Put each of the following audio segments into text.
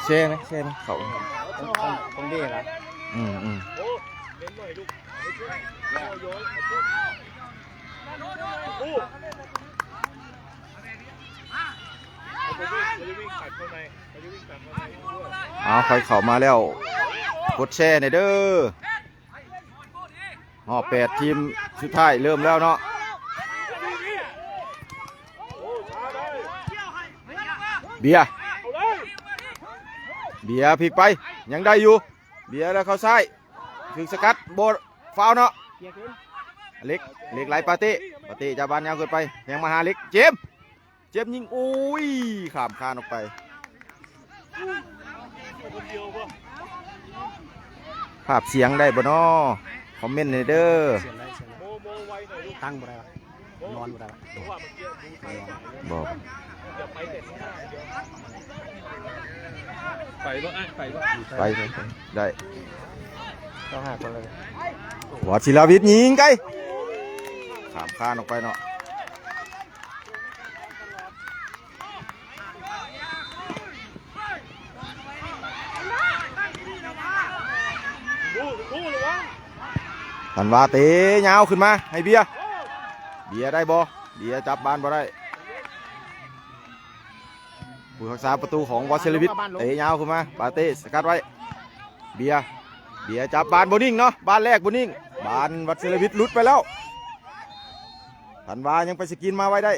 ແຊນະ ແຊນະ ເຂົ້າ ຂອງ ຂອງເດລະ ອືມ ອືມ ເອົາ ໃຜເຂົ້າມາແລ້ວ ກົດແຊແດ່ເດີ. ຮອບແປດທີມສຸດທ້າຍເລີ່ມແລ້ວເນາະ. ເບຍ ເບຍ ພິກໄປ ຍັງໄດ້ຢູ່. ເບຍແລ້ວເຂົ້າຊ້າຍ ຖືກສະກັດ ບໍ່ ຟາວເນາະ. ເລັກ ເລັກໄລ່ປາເຕ້ ປາເຕ້ຈັບບານຍາວຂຶ້ນໄປ ແທງມາຫາເລັກ ເຈມ ເຈັບຍິງ ໂອ້ຍ ຂ້າມຄານອອກໄປ. ພາບສຽງໄດ້ບໍ່ນໍ? ຄອມເມັນແດ່ເດີ. ຕັ້ງບໍ່ໄດ້ວະ ນອນບໍ່ໄດ້ວະ ບໍ່ ໄປບໍ່ ໄປບໍ່ ໄປ ໄປ ໄດ້ ຕ້ອງຫາກ່ອນເລີຍ. ວະ ສິລະວິດຍິງໄກ ຂ້າມຄານອອກໄປເນາະ. ທັນວາເຕະຍາວຂຶ້ນມາໃຫ້ເບຍ ເບຍໄດ້ບໍ່? ເບຍຈັບບານບໍ່ໄດ້. ຜູ້ຮັກສາປະຕູຂອງວັດເຊລະວິດເຕະຍາວຂຶ້ນມາ ປາເຕ້ສະກັດໄວ້ ເບຍ ເບຍຈັບບານບໍ່ນິ່ງເນາະ ບານແລກບໍ່ນິ່ງ ບານວັດເຊລະວິດຫຼຸດໄປແລ້ວ. ທັນວາຍັງໄປສະກິນມາໄວ້ໄດ້.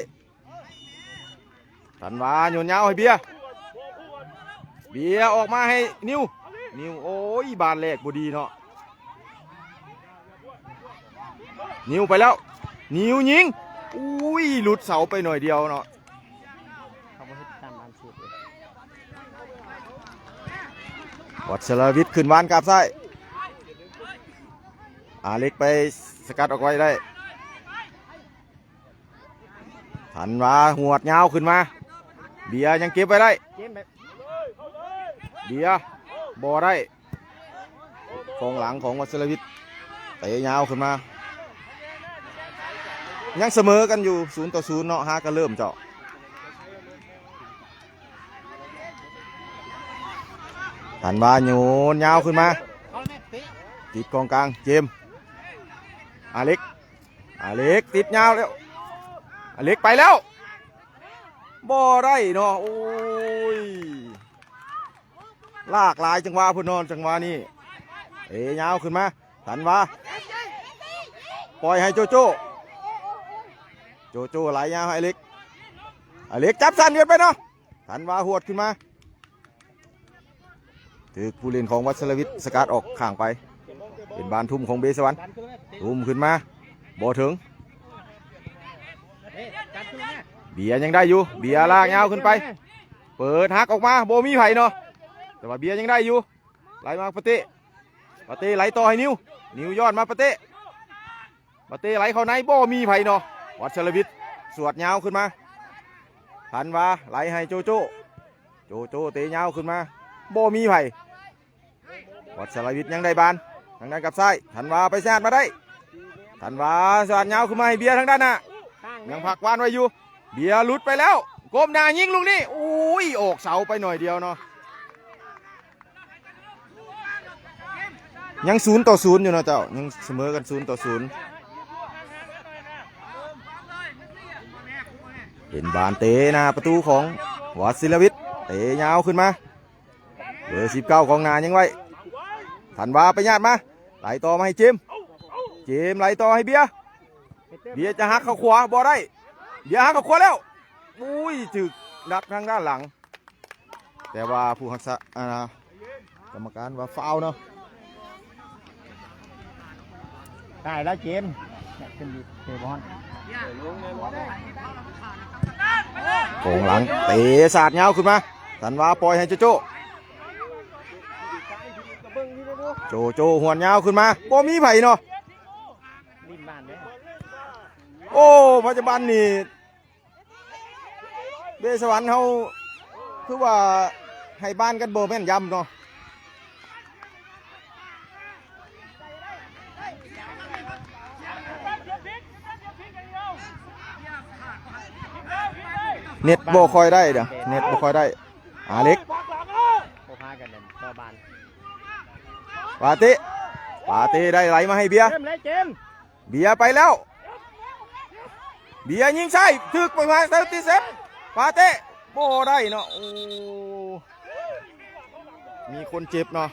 ທັນວາໂຍນຍາວໃຫ້ເບຍ ເບຍອອກມາໃຫ້ນິວ ນິວ ໂອ້ຍ ບານແລກບໍ່ດີເນາະ. ນິວໄປແລ້ວ ນິວຍິງ ອຸ້ຍ ຫຼຸດເສົາໄປໜ້ອຍດຽວເນາະ. ເຂົາບໍ່ເຮັດຕາມບານສູດເລີຍ. ວັດສະລະວິດຂຶ້ນວານກາບຊ້າຍ ອາເລັກໄປສະກັດອອກໄວ້ໄດ້. ທັນວາຫວດຍາວຂຶ້ນມາ ເບຍຍັງເກັບໄວ້ໄດ້ ເກມແບບ ເບຍບໍ່ໄດ້ ກອງຫຼັງຂອງວັດສະລະວິດເຕະຍາວຂຶ້ນມາ ຍັງສະເໝີກັນຢູ່ ສູນຕໍ່ສູນເນາະ ຫາກະເລີ່ມເຈົ້າ. ທັນວາໂຍນຍາວຂຶ້ນມາ ຕິດກອງກາງ ເຈມ ອາເລັກ ອາເລັກຕິດຍາວແລ້ວ ອາເລັກໄປແລ້ວ ບໍ່ໄດ້ເນາະ ໂອ້ຍ ຫຼາກຫຼາຍຈັງຫວະພຸ້ນເນາະ ຈັງຫວະນີ້ ເຕະຍາວຂຶ້ນມາ ທັນວາ ປ່ອຍໃຫ້ໂຈໂຈ້ ໂຈໂຈ້ໄຫຼຍາວໃຫ້ອາເລັກ ອາເລັກຈັບສັ້ນເກີນໄປເນາະ ທັນວາຫວດຂຶ້ນມາ ຖືກຜູ້ຫຼິ້ນຂອງວັດສະລະວິດສະກັດອອກຂ້າງໄປ ເປັນບານທຸ່ມຂອງເບສະຫວັນ ທຸ່ມຂຶ້ນມາ ບໍ່ເຖິງ ເບຍຍັງໄດ້ຢູ່ ເບຍລາກຍາວຂຶ້ນໄປ ເປີດຫັກອອກມາ ບໍ່ມີໃຜເນາະ ແຕ່ວ່າເບຍຍັງໄດ້ຢູ່ ໄຫຼມາປາເຕ້ ປາເຕ້ໄຫຼຕໍ່ໃຫ້ນິວ ນິວຍ້ອນມາປາເຕ້ ປາເຕ້ໄຫຼເຂົ້າໃນ ບໍ່ມີໃຜເນາະ ວັດສະລະວິດສວດຍາວຂຶ້ນມາ ທັນວາໄຫຼໃຫ້ໂຈໂຈ້ ໂຈໂຈ້ເຕະຍາວຂຶ້ນມາ ບໍ່ມີໃຜ ວັດສະລະວິດຍັງໄດ້ບານ ທາງດ້ານກັບຊ້າຍ ທັນວາໄປສາດມາໄດ້ ທັນວາສາດຍາວຂຶ້ນມາໃຫ້ເບຍທາງດ້ານໜ້າ ຍັງພັກວານໄວ້ຢູ່ ເບຍຫຼຸດໄປແລ້ວ ກົ້ມໜ້າຍິງລູກນີ້ ໂອ້ຍ ອອກເສົາໄປໜ້ອຍດຽວເນາະ. ຍັງສູນຕໍ່ສູນຢູ່ເນາະເຈົ້າ ຍັງສະເໝີກັນສູນຕໍ່ສູນ ເປັນບານເຕະໜ້າປະຕູຂອງວັດສິລະວິດ ເຕະຍາວຂຶ້ນມາ ເບີສິບເກົ້າກອງໜ້າຍັງໄວ້ ທັນວາໄປຍາດມາ ໄຫຼຕໍ່ມາໃຫ້ເຈມ ເຈມໄຫຼຕໍ່ໃຫ້ເບຍ ເບຍຈະຫັກເຂົ້າຂວາບໍ່ໄດ້ ເບຍຫັກເຂົ້າຂວາແລ້ວ ໂອ້ຍ ຖືກດັກທາງດ້ານຫຼັງ ແຕ່ວ່າຜູ້ຮັກສາ ອ່າ ກຳມະການວ່າຟາວເນາະ ໄດ້ແລ້ວເຈມ ຂຶ້ນດີເຕະບອນ ກອງຫຼັງເຕະສາດຍາວຂຶ້ນມາ ທັນວາປ່ອຍໃຫ້ໂຈໂຈ້ ໂຈໂຈ້ຫວນຍາວຂຶ້ນມາ ບໍ່ມີໃຜເນາະ ໂອ້ ປັດຈຸບັນນີ້ ເບສະຫວັນເຮົາຄືວ່າໃຫ້ບານກັນບໍ່ແມ່ນຢຳເນາະ ເນັດບໍ່ຄ່ອຍໄດ້ເດ້ ເນັດບໍ່ຄ່ອຍໄດ້ ອາເລັກ ປາເຕະ ປາເຕະໄດ້ໄຫຼມາໃຫ້ເບຍ ເຈມ ເບຍໄປແລ້ວ ເບຍຍິງຊ້າຍ ຖືກປະມານເຊາຕີເຊັບ ປາເຕະ ບໍ່ໄດ້ເນາະ. ໂອ້ ມີຄົນເຈັບເນາະ.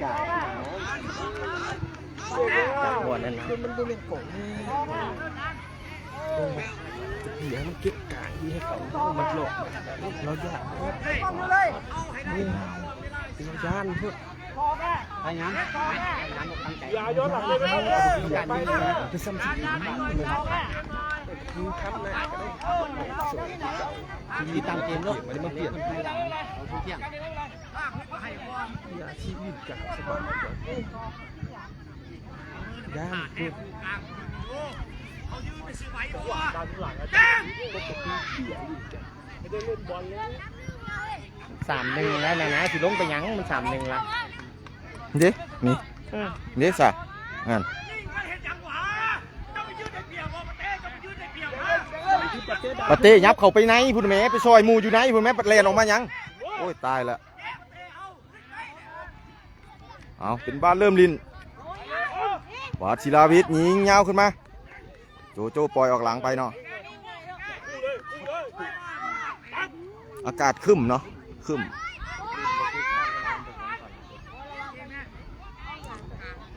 ຈັກບ່ອນນັ້ນນະ ມັນບໍ່ແມ່ນກອງນີ້ ເບິ່ງແບບ ຈະເບຍໃຫ້ມັນເກັບກາງທີ່ໃຫ້ເຂົາ ມັນຫຼອກ ລາວຢ້ານ ລາວຢ້ານໂພດ. ພະຍາຍາມ ຢ່າຍ້ອນຫຼັງເລີຍເດີ ຢ່າໄປເລີຍ ໄປຊ້ຳຊິ ຍິງຄັບນະ ຕິດຕາມເກມເນາະ ມັນມາປ່ຽນ ຢ່າຊີວິດກັນສະບາຍ ສາມໜຶ່ງແລ້ວນະ ນະ ຊິລົງໄປຫຍັງ ມັນສາມໜຶ່ງລະ ເດ້ ນີ້ ເອີ ເດ້ຊະ ນັ້ນ ປາເຕະ ຫຍັບເຂົ້າໄປໃນພຸ້ນແໝ ໄປຊ່ອຍໝູ່ຢູ່ໃນພຸ້ນແໝ ປາເຕະ ແລ່ນອອກມາຫຍັງ ໂອ້ຍ ຕາຍລະ. ເອົາ ເປັນບານເລີ່ມຫຼິ້ນ ວັດສິລາວິດຍິງຍາວຂຶ້ນມາ ໂຈໂຈ້ປ່ອຍອອກຫຼັງໄປເນາະ ອາກາດຄຶ້ມເນາະ ຄຶ້ມ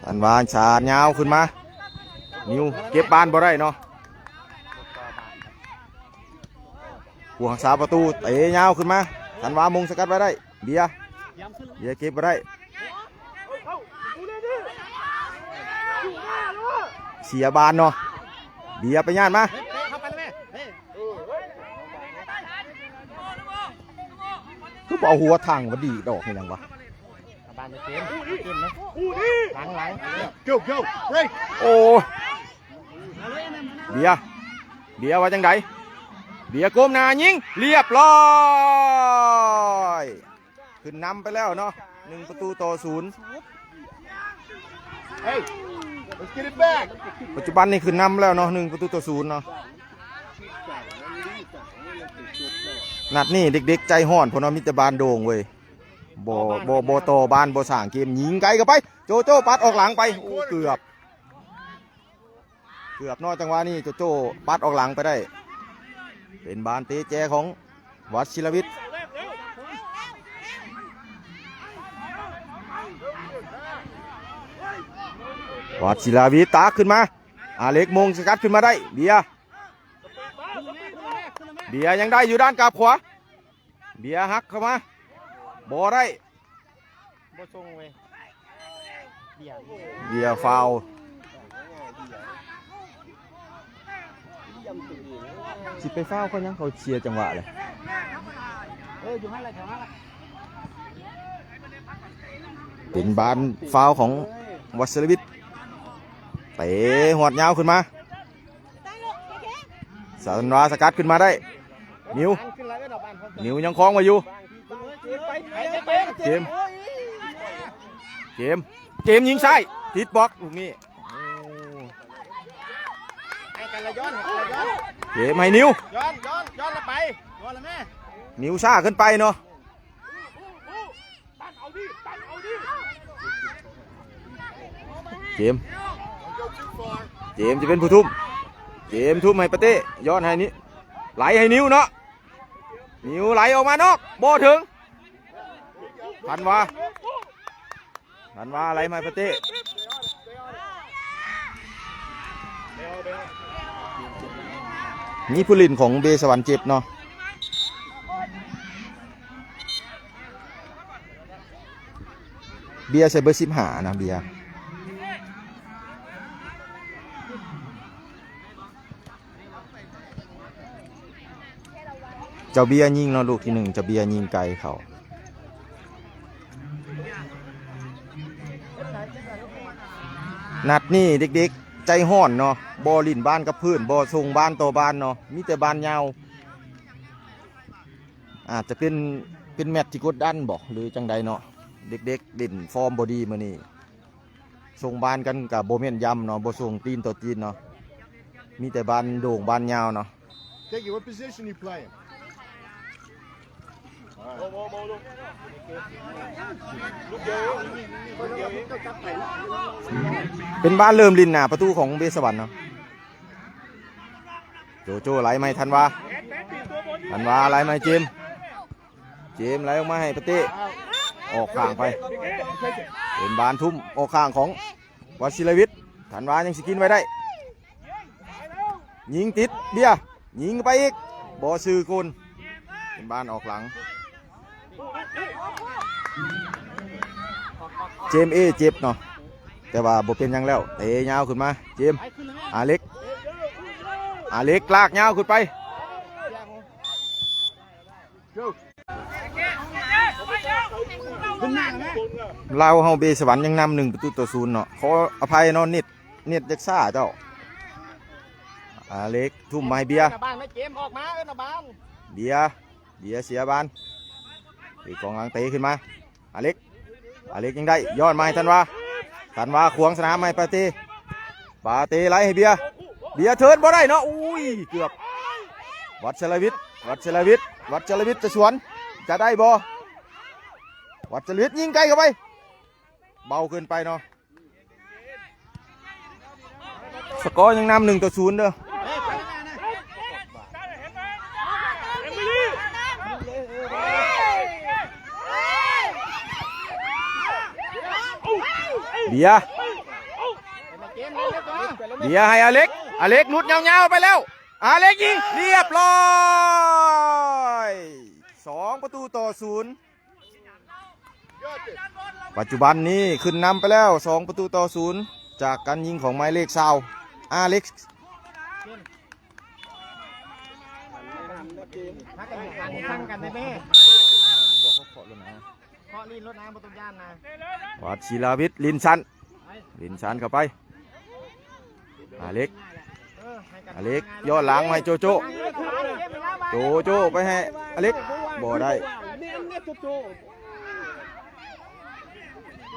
ອັນວາງສາດຍາວຂຶ້ນມາ ນິວເກັບບານບໍ່ໄດ້ເນາະ ຜູ້ຮັກສາປະຕູເຕະຍາວຂຶ້ນມາ ທັນວາມົງສະກັດໄວ້ໄດ້ ເບຍ ເບຍເກັບບໍ່ໄດ້ ເສຍບານເນາະ ເບຍໄປຍາດມາ ຄືບໍ່ເອົາຫົວຖັງວ່າດີດອກເຮັດຫຍັງວະ ເອົາບານໄປເກມ ເກມນະ ຫຼັງໆ Go, go, break. ໂອ້ ເບຍ ເບຍວ່າຈັ່ງໃດ ເບຍກົ້ມໜ້າຍິງ ລຽບຮ້ອຍ ຂຶ້ນນຳໄປແລ້ວເນາະ ໜຶ່ງປະຕູຕໍ່ສູນ Hey, let's get it back. ປັດຈຸບັນນີ້ຂຶ້ນນຳແລ້ວເນາະ ໜຶ່ງປະຕູຕໍ່ສູນເນາະ ນັດນີ້ເດັກໆໃຈຮ້ອນ ເພາະວ່າມີແຕ່ບານໂດ່ງເວີຍ ບໍ່ ບໍ່ ບໍ່ຕໍ່ບານ ບໍ່ສ້າງເກມ ຍິງໄກເຂົ້າໄປ ໂຈໂຈ້ປັດອອກຫຼັງໄປ ໂອ້ ເກືອບ ເກືອບເນາະ ຈັງຫວະນີ້ໂຈໂຈ້ປັດອອກຫຼັງໄປໄດ້ ເປັນບານເຕະແຈຂອງວັດສິລະວິດ ວັດສິລະວິດຕາກຂຶ້ນມາ ອາເລັກມົງສະກັດຂຶ້ນມາໄດ້ ເບຍ ເບຍຍັງໄດ້ຢູ່ດ້ານກາບຂວາ ເບຍຫັກເຂົ້າມາ ບໍ່ໄດ້ ບໍ່ສົ່ງເວີຍ ເບຍ ເບຍຟາວ ຊິໄປຟາວເຂົາຫຍັງ ເຂົາເສຍຈັງຫວະເລີຍ ເອີ ຢູ່ຫັ້ນແຫຼະ ແຖວນັ້ນແຫຼະ ເປັນບານຟາວຂອງວັດສິລະວິດ ເຕະຫວດຍາວຂຶ້ນມາ ສັນວາສະກັດຂຶ້ນມາໄດ້ ນິວ ນິວຍັງຄອງໄວ້ຢູ່ ເຈມ ເຈມ ເຈມຍິງຊ້າຍ ຕິດບລັອກລູກນີ້ ໂອ້ ໃຫ້ກັນລະຍ້ອນ ໃຫ້ກັນລະຍ້ອນ ເຈມໃຫ້ນິວ ຍ້ອນ ຍ້ອນ ຍ້ອນລະໄປ ຍ້ອນລະແມ່ ນິວຊ້າເກີນໄປເນາະ ເຈມ ເຈມຈະເປັນຜູ້ທຸ້ມ ເຈມທຸ້ມໃຫ້ປາເຕ້ ຍ້ອນໃຫ້ນິ ໄຫຼໃຫ້ນິວເນາະ ນິວໄຫຼອອກມານອກ ບໍ່ເຖິງ ທັນວາ ທັນວາໄຫຼມາໃຫ້ປາເຕ້ ມີຜູ້ຫຼິ້ນຂອງເບສະຫວັນເຈັບເນາະ. ເບຍໃສ່ເບີສິບຫ້ານະ ເບຍ ເຈົ້າເບຍຍິງເນາະ ລູກທີໜຶ່ງ ເຈົ້າເບຍຍິງໄກເຂົ້າ. ນັດນີ້ເດັກໆໃຈຮ້ອນເນາະ ບໍ່ຫຼິ້ນບານກັບພື້ນ ບໍ່ສົ່ງບານຕໍ່ບານເນາະ ມີແຕ່ບານຍາວ. ອາດຈະເປັນ ເປັນແມັດທີ່ກົດດັນບໍ ຫຼືຈັ່ງໃດເນາະ ເດັກໆຫຼິ້ນຟອມບໍ່ດີມື້ນີ້ ສົ່ງບານກັນກະບໍ່ແມ່ນຢຳເນາະ ບໍ່ສົ່ງຕີນຕໍ່ຕີນເນາະ ມີແຕ່ບານໂດ່ງບານຍາວເນາະ ເ Take it. What position you playing? ເປັນບ້ານເລີ່ມຫຼິ້ນໜ້າປະຕູຂອງເບສະຫວັນເນາະ. ໂຈໂຈ້ໄລ່ໃໝ່ທັນວາ ທັນວາໄລ່ໃໝ່ເຈມ ເຈມໄລ່ອອກມາໃຫ້ປາເຕ້ ອອກຂ້າງໄປ ເປັນບານທຸ່ມອອກຂ້າງຂອງວັດສິລະວິດ ທັນວາຍັງຊິກິນໄວ້ໄດ້ ຍິງຕິດເບຍ ຍິງໄປອີກ ບໍ່ຊື່ໂກນ ເປັນບານອອກຫຼັງ ເຈມເອເຈັບເນາະ ແຕ່ວ່າບໍ່ເປັນຫຍັງແລ້ວ ເຕະຍາວຂຶ້ນມາ ເຈມ ອາເລັກ ອາເລັກລາກຍາວຂຶ້ນໄປ ລາວເຮົາເບສະຫວັນຍັງນຳໜຶ່ງປະຕູຕໍ່ສູນເນາະ ຂໍອະໄພເນາະ ເນັດ ເນັດຢາກຊ້າເຈົ້າ ອາເລັກທຸ່ມມາໃຫ້ເບຍ ເບຍ ເບຍເສຍບານ ເອີ ກອງຫຼັງເຕະຂຶ້ນມາ ອາເລັກ ອາເລັກຍັງໄດ້ ຍ້ອນມາໃຫ້ທັນວາ ທັນວາຂວາງສະໜາມໃຫ້ປາເຕ້ ປາເຕ້ໄລ່ໃຫ້ເບຍ ເບຍເທີນບໍ່ໄດ້ເນາະ ອຸ້ຍ ເກືອບ ວັດສະລະວິດ ວັດສະລະວິດ ວັດສະລະວິດຈະສວນ ຈະໄດ້ບໍ່ ວັດສະລະວິດຍິງໄກເຂົ້າໄປ ເບົາເກີນໄປເນາະ. ສະກໍຍັງນຳໜຶ່ງຕໍ່ສູນເດີ ເບຍ ເບຍໃຫ້ອາເລັກ ອາເລັກຫຼຸດຍາວໆໄປແລ້ວ ອາເລັກຍິງ ລຽບຮ້ອຍ ສອງປະຕູຕໍ່ສູນ. ປັດຈຸບັນນີ້ຂຶ້ນນຳໄປແລ້ວ ສອງປະຕູຕໍ່ສູນ ຈາກການຍິງຂອງໝາຍເລກຊາວ ອາເລັກ ພັກກັນ ພັກກັນແດ່ ບໍ່ເຄາະລົດນະ ເຄາະລີ້ນລົດນະ ບໍ່ຕ້ອງຢ້ານນະ ວັດສິລາວິດ ລິນສັນ ລິນສັນເຂົ້າໄປ ອາເລັກ ອາເລັກ ຍ້ອນຫຼັງໃຫ້ໂຈໂຈ້ ໂຈໂຈ້ໄປໃຫ້ອາເລັກ ບໍ່ໄດ້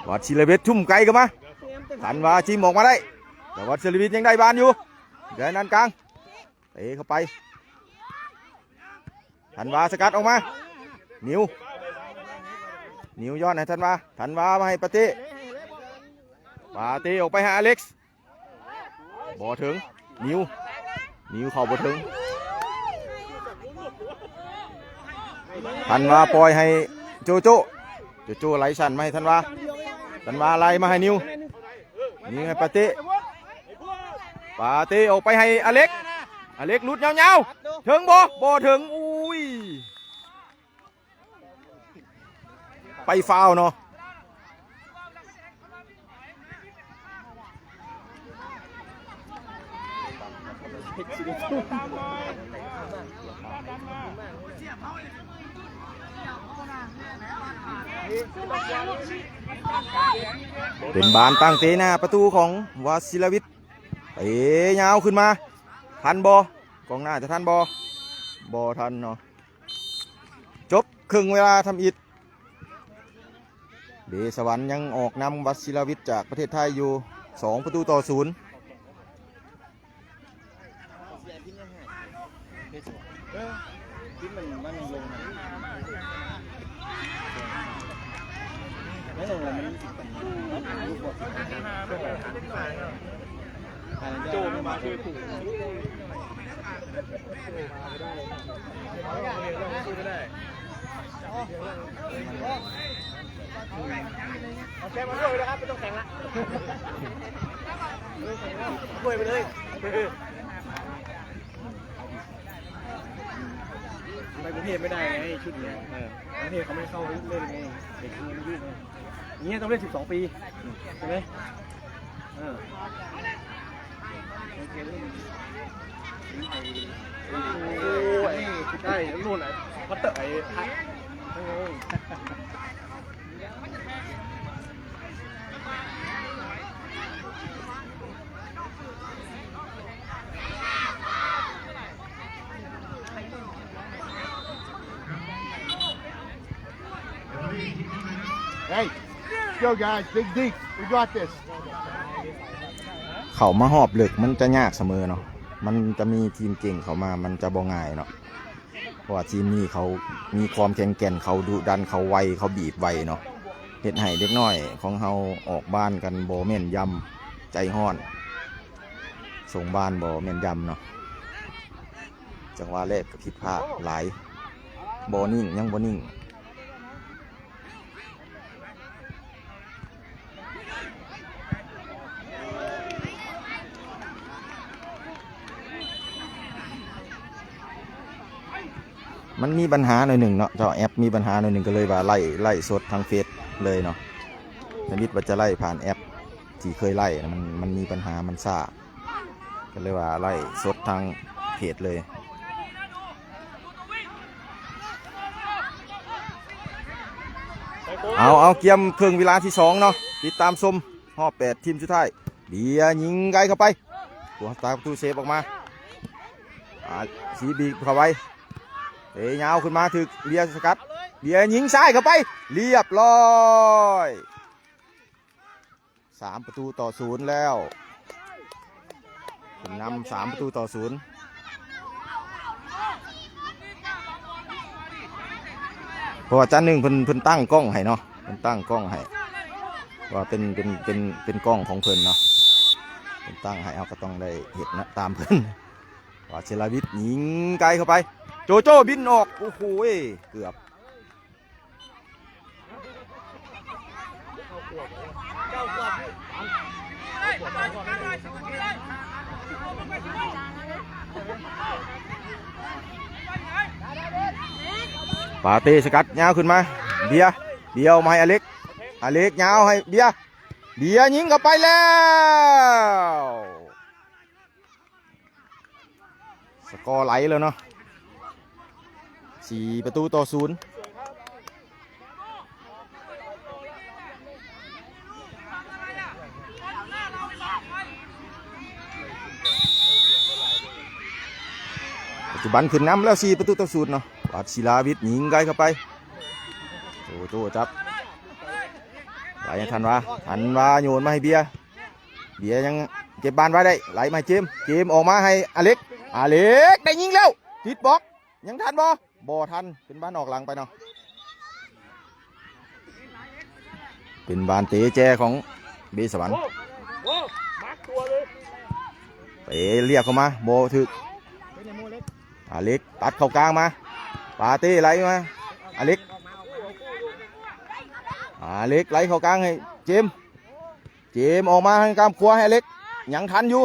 ວັດສິລະວິດ ທຸ່ມໄກເຂົ້າມາ ທັນວາຈິ້ມອອກມາໄດ້ ແຕ່ວັດສິລະວິດຍັງໄດ້ບານຢູ່ ແດນດ້ານກາງ ເຕະເຂົ້າໄປ ທັນວາສະກັດອອກມາ ນິວ ນິວຍ້ອນໃຫ້ທັນວາ ທັນວາມາໃຫ້ປາເຕ້ ປາເຕ້ອອກໄປຫາອາເລັກ ບໍ່ເຖິງ ນິວ ນິວເຂົ້າບໍ່ເຖິງ ທັນວາປ່ອຍໃຫ້ໂຈໂຈ້ ໂຈໂຈ້ໄລ່ສັ້ນມາໃຫ້ທັນວາ ທັນວາໄລ່ມາໃຫ້ນິວ ຍິງໃຫ້ປາເຕ້ ປາເຕ້ອອກໄປໃຫ້ອາເລັກ ອາເລັກຫຼຸດຍາວໆ ເຖິງບໍ່ ບໍ່ເຖິງ ອຸ້ຍ ໄປຟາວເນາະ ເປັນບານຕັ້ງເຕະໜ້າປະຕູຂອງວາຊິລະວິດ ເຕະຍາວຂຶ້ນມາ ທັນບໍ່ ກອງໜ້າຈະທັນບໍ່ ບໍ່ທັນເນາະ. ຈົບເຄິ່ງເວລາທຳອິດ ເບສະຫວັນຍັງອອກນຳວັດສິລະວິດຈາກປະເທດໄທຢູ່ ສອງປະຕູຕໍ່ສູນ. ໂຈມາຊ່ວຍປູກ ไปกรุงเทพฯไม่ได้ไง ชุดเนี้ย เออ กรุงเทพฯเขาไม่เข้าเล่นไง เด็กมันไม่ยุ่งไง อย่างเงี้ยต้องเล่นสิบสองปี ใช่ไหม เออ โอเค เล่น โอ้ย ได้ นู่นน่ะ พัตเตอร์ ไอ้ พัต Hey, go guys, dig deep. We got this. ເຂົ້າມາຮອບເລິກມັນຈະຍາກສະເໝີເນາະ. ມັນຈະມີທີມເກັ່ງເຂົ້າມາ ມັນຈະບໍ່ງ່າຍເນາະ ເພາະວ່າທີມນີ້ເຂົາມີຄວາມແຂງແກ່ນ ເຂົາດຸດັນ ເຂົາໄວ ເຂົາບີບໄວເນາະ ເຮັດໃຫ້ເດັກນ້ອຍຂອງເຮົາອອກບານກັນບໍ່ແມ່ນຢຳ ໃຈຮ້ອນ ສົ່ງບານບໍ່ແມ່ນຢຳເນາະ. ຈັງຫວະແລກກໍຜິດພາດຫຼາຍ ບໍ່ນິ່ງ ຍັງບໍ່ນິ່ງ. ມັນມີບັນຫາໜ້ອຍໜຶ່ງເນາະ ເຈົ້າແອັບມີບັນຫາໜ້ອຍໜຶ່ງ ກໍເລີຍວ່າໄລ ໄລສົດທາງເຟສເລີຍເນາະ. ທຳອິດວ່າຈະໄລຜ່ານແອັບທີ່ເຄີຍໄລນະ ມັນ ມັນມີບັນຫາ ມັນຊ້າ ກໍເລີຍວ່າໄລສົດທາງເພຈເລີຍ. ເອົາ ເອົາ ກຽມເຄິ່ງເວລາທີສອງເນາະ ຕິດຕາມຊົມຮອບແປດທີມສຸດທ້າຍ. ເບຍຍິງໄກເຂົ້າໄປ ຕົວຕາປະຕູເຊບອອກມາ ອາຊີບີບເຂົ້າໄປ ເຕະຍາວຂຶ້ນມາ ຖືກເບຍສະກັດ ເບຍຍິງຊ້າຍເຂົ້າໄປ ລຽບຮ້ອຍ. ສາມປະຕູຕໍ່ສູນແລ້ວ ຂຶ້ນນຳສາມປະຕູຕໍ່ສູນ ເພາະວ່າຈານໜຶ່ງເພິ່ນ ເພິ່ນຕັ້ງກ້ອງໃຫ້ເນາະ ເພິ່ນຕັ້ງກ້ອງໃຫ້ ວ່າເປັນ ເປັນ ເປັນ ເປັນກ້ອງຂອງເພິ່ນເນາະ ເພິ່ນຕັ້ງໃຫ້ ເຮົາກໍຕ້ອງໄດ້ເຮັດນະ ຕາມເພິ່ນ. ວາຊິລາວິດຍິງໄກເຂົ້າໄປ ໂຈໂຈ້ບິນອອກ ໂອ້ໂຫ ເກືອບ. ປາເຕ້ສະກັດຍາວຂຶ້ນມາ ເບຍ ເບຍເອົາມາໃຫ້ອາເລັກ ອາເລັກຍາວໃຫ້ເບຍ ເບຍຍິງເຂົ້າໄປແລ້ວ. ສະກໍໄຫຼແລ້ວເນາະ ສີ່ປະຕູຕໍ່ສູນ. ປັດຈຸບັນຂຶ້ນນຳແລ້ວ ສີ່ປະຕູຕໍ່ສູນເນາະ ວັດສິລາວິດຍິງໄກເຂົ້າໄປ ໂຈໂຈ້ຈັບ ໄຫຼໃຫ້ທັນວາ ທັນວາໂຍນມາໃຫ້ເບຍ ເບຍຍັງເກັບບານໄວ້ໄດ້ ໄຫຼມາໃຫ້ເຈມ ເຈມອອກມາໃຫ້ອາເລັກ ອາເລັກໄດ້ຍິງແລ້ວ ຕິດບລັອກ ຍັງທັນບໍ່? ບໍ່ທັນ ເປັນບານອອກຫຼັງໄປເນາະ ເປັນບານເຕະແຈຂອງເບສະຫວັນ ເຕະລຽກເຂົ້າມາ ບໍ່ຖືກ ອາເລັກຕັດເຂົ້າກາງມາ ປາເຕ້ໄຫຼມາ ອາເລັກ ອາເລັກໄຫຼເຂົ້າກາງໃຫ້ເຈມ ເຈມອອກມາໃຫ້ກາມຂວາໃຫ້ອາເລັກ ຍັງທັນຢູ່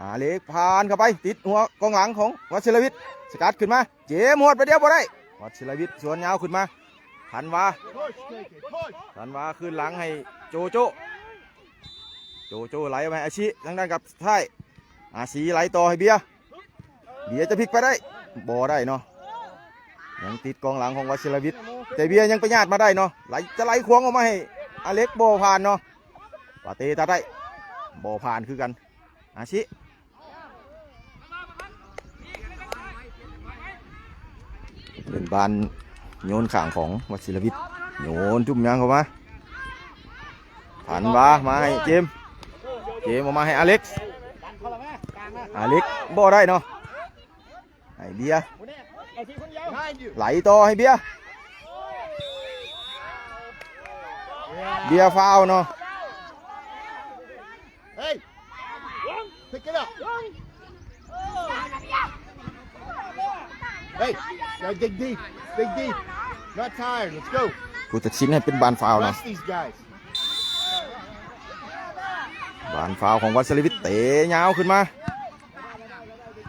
ອາເລັກຜ່ານເຂົ້າໄປ ຕິດຫົວກອງຫຼັງຂອງວັດສິລະວິດ ສະກັດຂຶ້ນມາ ເຈມຮອດໄປດຽວບໍ່ໄດ້ ວັດສິລະວິດສວນຍາວຂຶ້ນມາ ທັນວາ ທັນວາຄືນຫຼັງໃຫ້ໂຈໂຈ້ ໂຈໂຈ້ໄຫຼມາໃຫ້ອາຊິ ທາງດ້ານກັບທ້າຍ ອາຊິໄຫຼຕໍ່ໃຫ້ເບຍ ເບຍຈະພລິກໄປໄດ້ ບໍ່ໄດ້ເນາະ ຍັງຕິດກອງຫຼັງຂອງວັດສິລະວິດ ແຕ່ເບຍຍັງໄປຍາດມາໄດ້ເນາະ ໄຫຼ ຈະໄຫຼຂວາງອອກມາໃຫ້ອາເລັກ ບໍ່ຜ່ານເນາະ ປາເຕ້ຕັດໄດ້ ບໍ່ຜ່ານຄືກັນ ອາຊິ ເປັນບານໂຍນຂ້າງຂອງວັດສິລະວິດ ໂຍນຈຸ້ມຍາງເຂົ້າມາ ພັນວາມາໃຫ້ເຈມ ເຈມອອກມາໃຫ້ອາເລັກ ອາເລັກບໍ່ໄດ້ເນາະ ໃຫ້ເບຍ ໄຫຼຕໍ່ໃຫ້ເບຍ ເບຍຟາວເນາະ Hey! Pick it up! Hey! Gotta dig deep. Dig deep. Not tired. Let's go. ຜູ້ຕັດສິນໃຫ້ເປັນບານຟາວເນາະ Press these guys. ບານຟາວຂອງວັດສິລະວິດ ເຕະຍາວຂຶ້ນມາ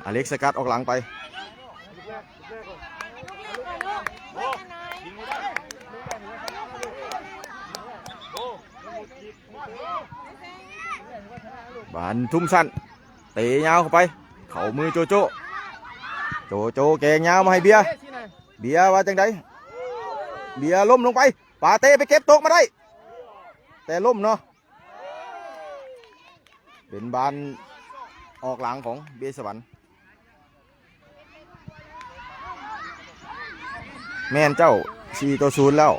ອາເລັກສະກັດອອກຫຼັງໄປ ບານທຸ້ມສັ້ນ ເຕະຍາວເຂົ້າໄປ ເຂົ້າມືໂຈໂຈ້ ໂຈໂຈ້ແກງຍາວມາໃຫ້ເບຍ ເບຍວ່າຈັ່ງໃດ ເບຍລົ້ມລົງໄປ ປາເຕ້ໄປເກັບຕົກມາໄດ້ ແຕ່ລົ້ມເນາະ ເປັນບານອອກຫຼັງຂອງເບສະຫວັນ ແມ່ນເຈົ້າ ສີ່ຕໍ່ສູນແລ້ວ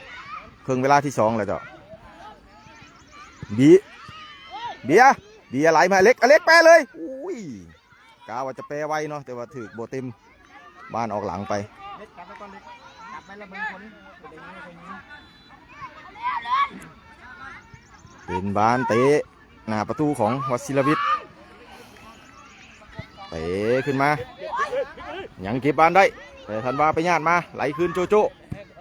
ເຄິ່ງເວລາທີສອງແລ້ວເຈົ້າ ເບຍ ເບຍ ເບຍໄຫຼມາ ອາເລັກ ອາເລັກແປເລີຍ ອຸ້ຍ ກະວ່າຈະແປໄວເນາະ ແຕ່ວ່າຖືກບໍ່ເຕັມ ບານອອກຫຼັງໄປ. ເລັກ ກັບໄປກ່ອນ ເລັກ ກັບໄປລະເບິ່ງຜົນ ເປັນໄດຍິງ ໄດ້ຍິງ. ເປັນບານເຕະໜ້າປະຕູຂອງວັດສິລະວິດ ເຕະຂຶ້ນມາ ຍັງເກັບບານໄດ້ ແຕ່ທັນວາໄປຍາດມາ ໄຫຼຄືນໂຈໂຈ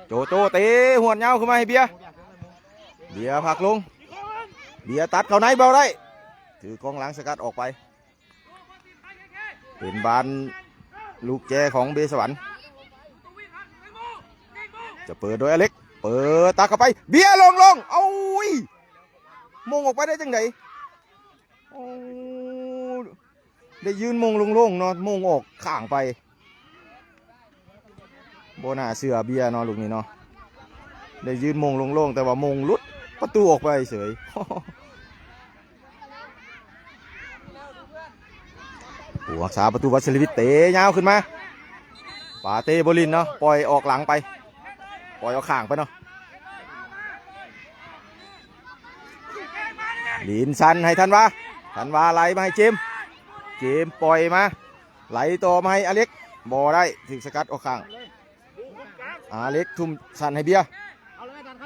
ໂຈໂຈເຕະຫວດຍາວຂຶ້ນມາໃຫ້ເບຍ ເບຍພັກລົງ ເບຍຕັດເຂົ້າໃນບໍ່ໄດ້ ຖືກອງຫຼັງສະກັດອອກໄປ. ເປັນບານລູກແຈຂອງເບສະຫວັນ ຈະເປີດໂດຍອາເລັກ ເປີດຕັກເຂົ້າໄປ ເບຍລົງໆ ເອົາ ໂອ້ຍ ໂມງອອກໄປໄດ້ຈັ່ງໃດ? ໂອ້ ໄດ້ຢືນໂມງໂລ່ງໆເນາະ ໂມງອອກຂ້າງໄປ. ບໍ່ໜ້າເຊື່ອເບຍເນາະ ລູກນີ້ເນາະ ໄດ້ຢືນໂມງໂລ່ງໆ ແຕ່ວ່າໂມງຫຼຸດປະຕູອອກໄປເສີຍ. ຜູ້ຮັກສາປະຕູວັດສິລະວິດເຕະຍາວຂຶ້ນມາ ປາເຕບໍ່ຫຼິ້ນເນາະ ປ່ອຍອອກຫຼັງໄປ ປ່ອຍອອກຂ້າງໄປເນາະ. ລິນສັນໃຫ້ທັນວາ ທັນວາໄລ່ມາໃຫ້ເຈມ ເຈມປ່ອຍມາ ໄລ່ຕໍ່ມາໃຫ້ອາເລັກ ບໍ່ໄດ້ ຖືກສະກັດອອກຂ້າງ. ອາເລັກທຸ່ມສັ້ນໃຫ້ເບຍ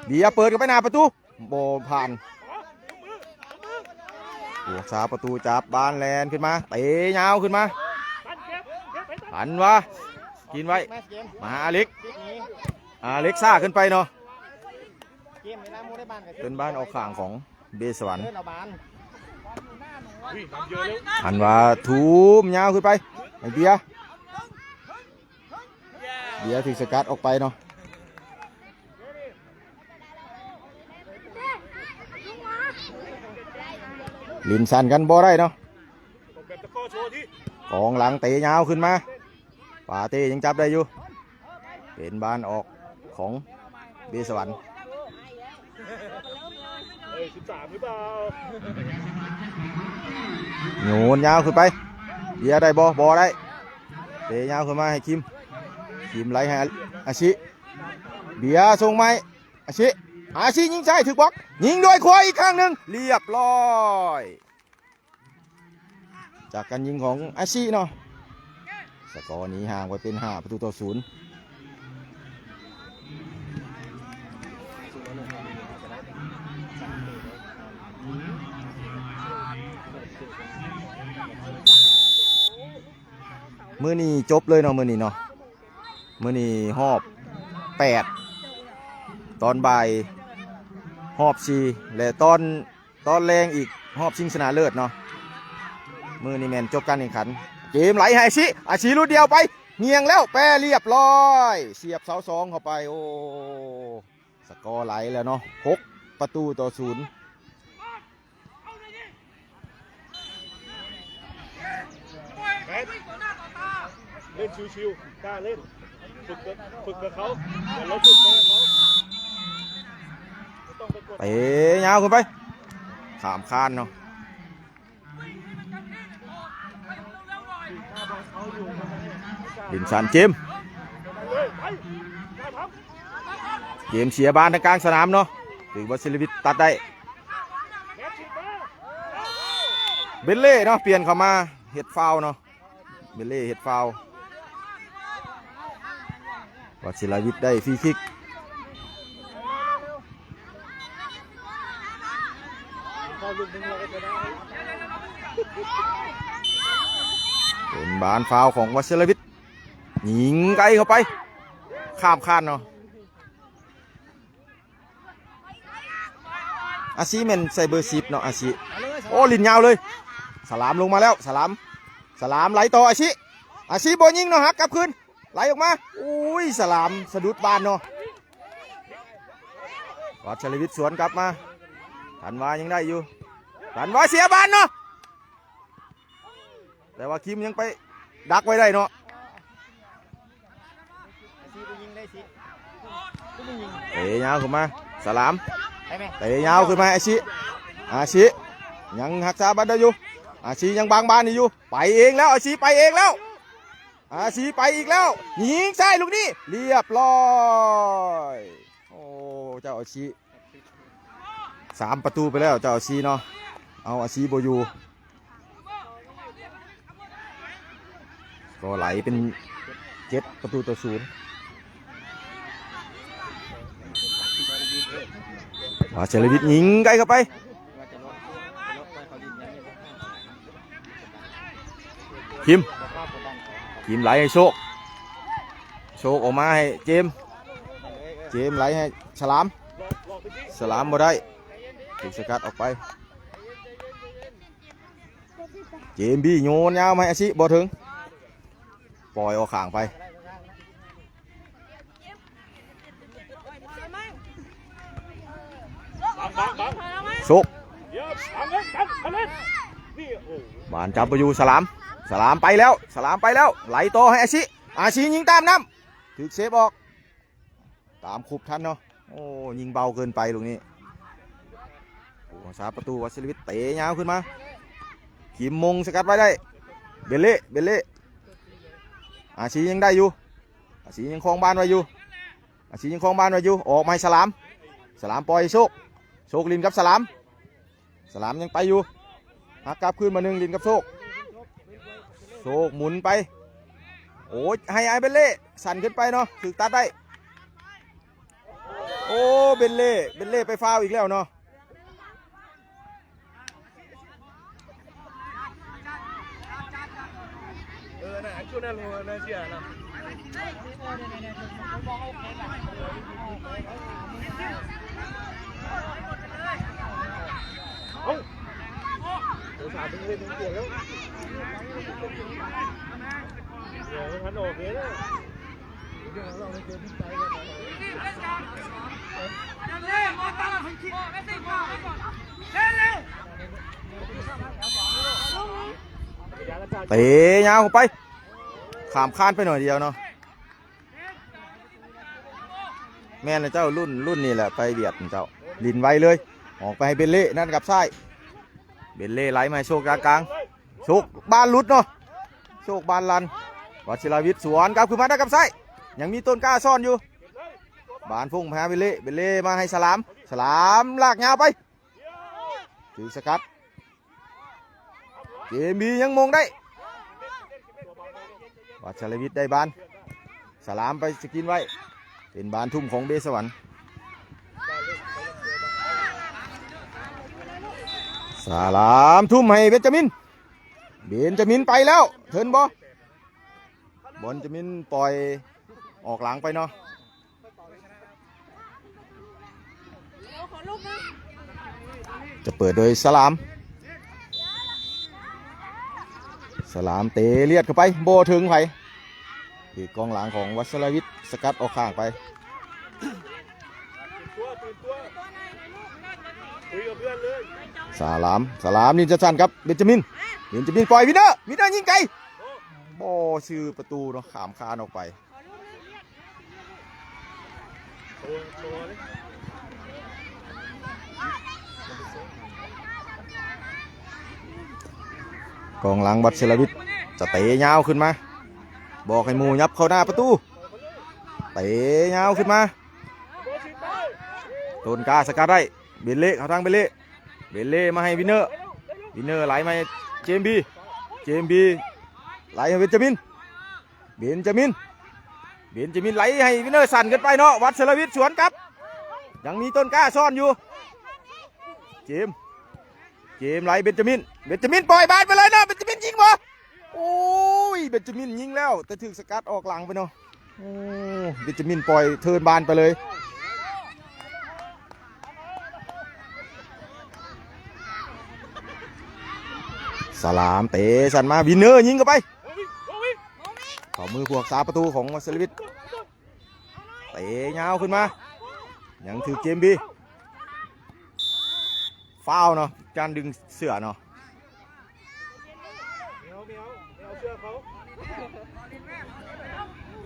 ເບຍເປີດເຂົ້າໄປໜ້າປະຕູ ບໍ່ຜ່ານ. ຜູ້ຮັກສາປະຕູຈັບບານແລ່ນຂຶ້ນມາ ເຕະຍາວຂຶ້ນມາ ທັນວາກິນໄວ້ ມາຫາອາເລັກ ອາເລັກຊ້າເກີນໄປເນາະ. ເປັນບານອອກຂ້າງຂອງເບສະຫວັນ ທັນວາທຸ່ມຍາວຂຶ້ນໄປໃຫ້ເບຍ ເບຍຖືກສະກັດອອກໄປເນາະ ຫຼິ້ນສັ້ນກັນບໍ່ໄດ້ເນາະ ກອງຫຼັງເຕະຍາວຂຶ້ນມາ ປາເຕຍັງຈັບໄດ້ຢູ່ ເປັນບານອອກຂອງເບສະຫວັນ ໂຍນຍາວຂຶ້ນໄປ ເບຍໄດ້ບໍ່? ບໍ່ໄດ້ ເຕະຍາວຂຶ້ນມາໃຫ້ຄິມ ຄິມໄລ່ໃຫ້ອາຊິ ເບຍສົ່ງໃໝ່ ອາຊິ ອາຊິຍິງຊ້າຍຖືກບລັອກ ຍິງດ້ວຍຂວາອີກຄັ້ງໜຶ່ງ ລຽບຮ້ອຍ. ຈາກການຍິງຂອງອາຊິເນາະ ສະກໍໜີຫ່າງໄປເປັນຫ້າປະຕູຕໍ່ສູນ. ມື້ນີ້ຈົບເລີຍເນາະ ມື້ນີ້ເນາະ ມື້ນີ້ຮອບແປດ ຕອນບ່າຍຮອບສີ່ ແລະ ຕອນ ຕອນແລງອີກຮອບຊິງຊະນະເລີດເນາະ. ມື້ນີ້ແມ່ນຈົບການແຂ່ງຂັນ ເກມໄຫຼໃຫ້ອາຊິ ອາຊິຫຼຸດດຽວໄປ ຍ່ຽງແລ້ວແປລຽບຮ້ອຍ ສຽບເສົາສອງເຂົ້າໄປ. ໂອ້ ສະກໍໄຫຼແລ້ວເນາະ ຫົກປະຕູຕໍ່ສູນ. ເລ່ນຊິວໆ ກ້າເລ່ນ ຝຶກກັບ ຝຶກກັບເຂົາ ຢ່າລົບຝຶກກັບເຂົາ ບໍ່ຕ້ອງໄປກົດ. ເຕະຍາວຂຶ້ນໄປ ຂ້າມຄານເນາະ ລິນສັນ ເຈມ ເຈມເສຍບານທາງກາງສະໜາມເນາະ ຖືກວັດສິລະວິດຕັດໄດ້. ເບນເລ່ເນາະ ປ່ຽນເຂົ້າມາເຮັດຟາວເນາະ ເບນເລ່ເຮັດຟາວ ວັດສິລະວິດໄດ້ຟຣີຄິກ. ເປັນບານຟາວຂອງວັດສິລະວິດ ຍິງໄກເຂົ້າໄປ ຂ້າມຄານເນາະ. ອາຊີແມ່ນໃສ່ເບີສິບເນາະ ອາຊີ. ໂອ້ ຫຼິ້ນຍາວເລີຍ ສະຫຼາມລົງມາແລ້ວ ສະຫຼາມ ສະຫຼາມໄຫຼຕໍ່ອາຊີ ອາຊີບໍ່ຍິງເນາະ ຫັກກັບຄືນ ໄຫຼອອກມາ ໂອ້ຍ ສະຫຼາມສະດຸດບານເນາະ. ວັດສະລະວິດສວນກັບມາ ທັນວາຍັງໄດ້ຢູ່ ທັນວາເສຍບານເນາະ. ແຕ່ວ່າຄິມຍັງໄປດັກໄວ້ໄດ້ເນາະ. ເຕະຍາວຂຶ້ນມາ ສະຫຼາມ ເຕະຍາວຂຶ້ນມາ ອາຊິ ອາຊິ ຍັງຮັກສາບັນໄດ້ຢູ່ ອາຊິຍັງບັງບານນີ້ຢູ່ ໄປເອງແລ້ວ ອາຊິໄປເອງແລ້ວ ອາຊິໄປອີກແລ້ວ ຍິງຊ້າຍລູກນີ້ ລຽບຮ້ອຍ. ໂອ້ ເຈົ້າອາຊິ ສາມປະຕູໄປແລ້ວ ເຈົ້າອາຊີເນາະ ເອົາອາຊີບໍ່ຢູ່. ກໍໄຫຼເປັນເຈັດປະຕູຕໍ່ສູນ. ວາເຊລະວິດຍິງໄກເຂົ້າໄປ. ຄິມ ຄິມໄຫຼໃຫ້ໂຊກ. ໂຊກອອກມາໃຫ້ເຈມ. ເຈມໄຫຼໃຫ້ສະຫຼາມ. ສະຫຼາມບໍ່ໄດ້. ຖືກສະກັດອອກໄປ. ເຈມບີໂຍນຍາວມາໃຫ້ອາຊິ ບໍ່ເຖິງ. ປ່ອຍອອກຂ້າງໄປ. ໂຊກ ບານຈັບບໍ່ຢູ່. ສະຫຼາມ ສະຫຼາມໄປແລ້ວ ສະຫຼາມໄປແລ້ວ ໄຫຼຕໍ່ໃຫ້ອາຊິ ອາຊິຍິງຕາມນຳ ຖືກເຊບອອກ. ຕາມຄຸບທັນເນາະ. ໂອ້ ຍິງເບົາເກີນໄປລູກນີ້. ຜູ້ຮັກສາປະຕູວັດສິລະວິດເຕະຍາວຂຶ້ນມາ. ຄິມມົງສະກັດໄວ້ໄດ້. ເບເລ ເບເລ ອາຊີຍັງໄດ້ຢູ່. ອາຊີຍັງຄອງບານໄວ້ຢູ່. ອາຊີຍັງຄອງບານໄວ້ຢູ່. ອອກມາໃຫ້ສະຫຼາມ. ສະຫຼາມປ່ອຍໃຫ້ໂຊກ. ໂຊກຫຼິ້ນກັບສະຫຼາມ. ສະຫຼາມຍັງໄປຢູ່. ຫັກກັບຄືນມາໜຶ່ງ ຫຼິ້ນກັບໂຊກ. ໂຊກໝູນໄປ. ໂອ້ຍ ໃຫ້ອາເບເລ ສັ້ນຂຶ້ນໄປເນາະ ຖືກຕັດໄດ້. ໂອ້ ເບເລ ເບເລໄປຟາວອີກແລ້ວເນາະ. ເອີ ນັ້ນ ຈຸດນັ້ນ ເອີ ນັ້ນເສຍລະ. ເອົ້າ ເອີ ສາມເປັນເຮັດເປັນປ່ຽນແລ້ວ. ເອີ ມັນທັນອອກເດ້. ເຕະຍາວເຂົ້າໄປ ຂ້າມຄານໄປໜ້ອຍດຽວເນາະ. ແມ່ນແລ້ວເຈົ້າ ລຸ້ນ ລຸ້ນນີ້ແຫຼະໄປຫວຽດເຈົ້າ ຫຼິ້ນໄວເລີຍ ອອກໄປໃຫ້ເບເລ ນັ້ນກັບຊ້າຍ ເບເລໄຫຼມາໃຫ້ໂຊກກາງກາງ ໂຊກບານຫຼຸດເນາະ ໂຊກບານລັນ ວັດສິລາວິດສວນກັບຄືນມາໄດ້ກັບຊ້າຍ ຍັງມີຕົ້ນກ້າຊ້ອນຢູ່ ບານຟຸ້ງໄປຫາເບເລ ເບເລມາໃຫ້ສະຫຼາມ ສະຫຼາມລາກຍາວໄປ ຖືກສະກັດ ເຈມບີຍັງມົງໄດ້ ວັດສະລະວິດໄດ້ບານ ສະຫຼາມໄປສະກິນໄວ້ ເປັນບານທຸ່ມຂອງເບສະຫວັນ ສະຫຼາມທຸ່ມໃຫ້ເບນຈາມິນ ເບນຈາມິນໄປແລ້ວ ເທີນບໍ່ ເບນຈາມິນປ່ອຍອອກຫຼັງໄປເນາະ. ຈະເປີດໂດຍສະຫຼາມ ສະຫຼາມເຕະລຽດເຂົ້າໄປ ບໍ່ເຖິງໃຜ ຖືກກອງຫຼັງຂອງວັດສະລະວິດສະກັດອອກຂ້າງໄປ ສະຫຼາມ ສະຫຼາມຫຼິ້ນສັ້ນໆກັບເບນຈາມິນ ເບນຈາມິນປ່ອຍວິນເນີ ວິນເນີຍິງໄກ ບໍ່ຊື່ປະຕູເນາະ ຂ້າມຄານອອກໄປ. ກອງຫຼັງວັດສິລະວິດ ຈະເຕະຍາວຂຶ້ນມາ ບອກໃຫ້ໝູ່ຫຍັບເຂົ້າໜ້າປະຕູ ເຕະຍາວຂຶ້ນມາ ຕົ້ນກ້າສະກັດໄດ້ ເບນເລ ເຂົ້າທາງເບນເລ ເບນເລມາໃຫ້ວິນເນີ ວິນເນີໄຫຼມາໃຫ້ເຈມບີ ເຈມບີໄຫຼໃຫ້ເບນຈາມິນ ເບນຈາມິນ ເບນຈາມິນໄຫຼໃຫ້ວິນເນີ ສັ້ນຂຶ້ນໄປເນາະ ວັດສະລະວິດສວນກັບ ຍັງມີຕົ້ນກ້າຊ້ອນຢູ່ ເຈມ ເຈມໄຫຼ ເບນຈາມິນ ເບນຈາມິນປ່ອຍບານໄປເລີຍເນາະ ເບນຈາມິນຍິງບໍ່ ໂອ້ຍ ເບນຈາມິນຍິງແລ້ວ ແຕ່ຖືກສະກັດອອກຫຼັງໄປເນາະ ໂອ້ ເບນຈາມິນປ່ອຍເທີນບານໄປເລີຍ ສະຫຼາມເຕະສັ້ນມາ ວິນເນີຍິງເຂົ້າໄປ ເຂົ້າມືພວກສາປະຕູຂອງວັດສະລະວິດ ເຕະຍາວຂຶ້ນມາ ຍັງຖືກເຈມບີ ຟາວເນາະ ການດຶງເສື້ອເນາະ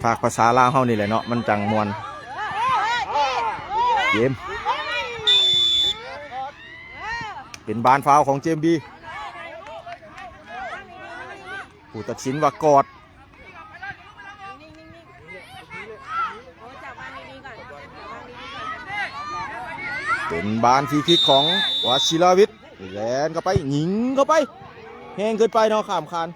ພາກພາສາລາວເຮົານີ້ແຫຼະເນາະ ມັນຈັ່ງມ່ວນ ເກມ ເປັນບານຟາວຂອງເຈມບີ ຜູ້ຕັດສິນວ່າກອດ ເປັນບານຟຣີຄິກຂອງວາຊິລາວິດ ແລ່ນເຂົ້າໄປ ຍິງເຂົ້າໄປ ແຮງເກີນໄປເນາະ ຂ້າມຄານ.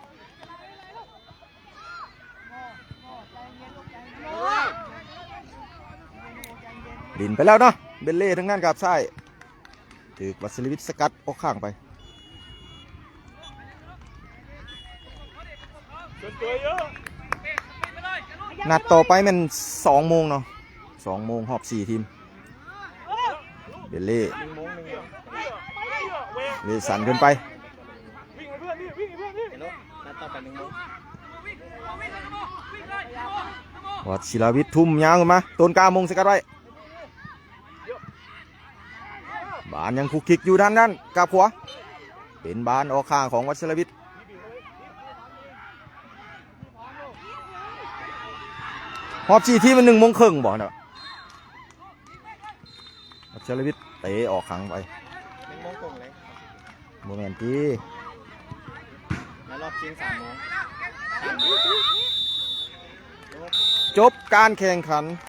ຫຼິ້ນໄປແລ້ວເນາະ ເບນເລ່ທາງດ້ານກາບຊ້າຍ ຖືກວັດສະລະວິດສະກັດອອກຂ້າງໄປ. ນັດຕໍ່ໄປແມ່ນສອງໂມງເນາະ ສອງໂມງຮອບສີ່ທີມ. ເບນເລ່ ເວສັນຂຶ້ນໄປ ນັດຕໍ່ໄປໜຶ່ງໂມງ ວັດສິລະວິດທຸ່ມຍາວຂຶ້ນມາ ໂຕນກາມົງສະກັດໄວ້ ບານຍັງຄຸກຄິກຢູ່ທາງດ້ານກາບຂວາ ເປັນບານອອກຂ້າງຂອງວັດສະລະວິດ. ຮອບສີ່ທີມມັນໜຶ່ງໂມງເຄິ່ງບໍ່ນະ? ອັດສະລະວິດເຕະອອກຂ້າງໄປ ໜຶ່ງໂມງກົງເລີຍ ບໍ່ແມ່ນຕິ ແລ້ວຮອບຊິງສາມໂມງ ຈົບການແຂ່ງຂັນ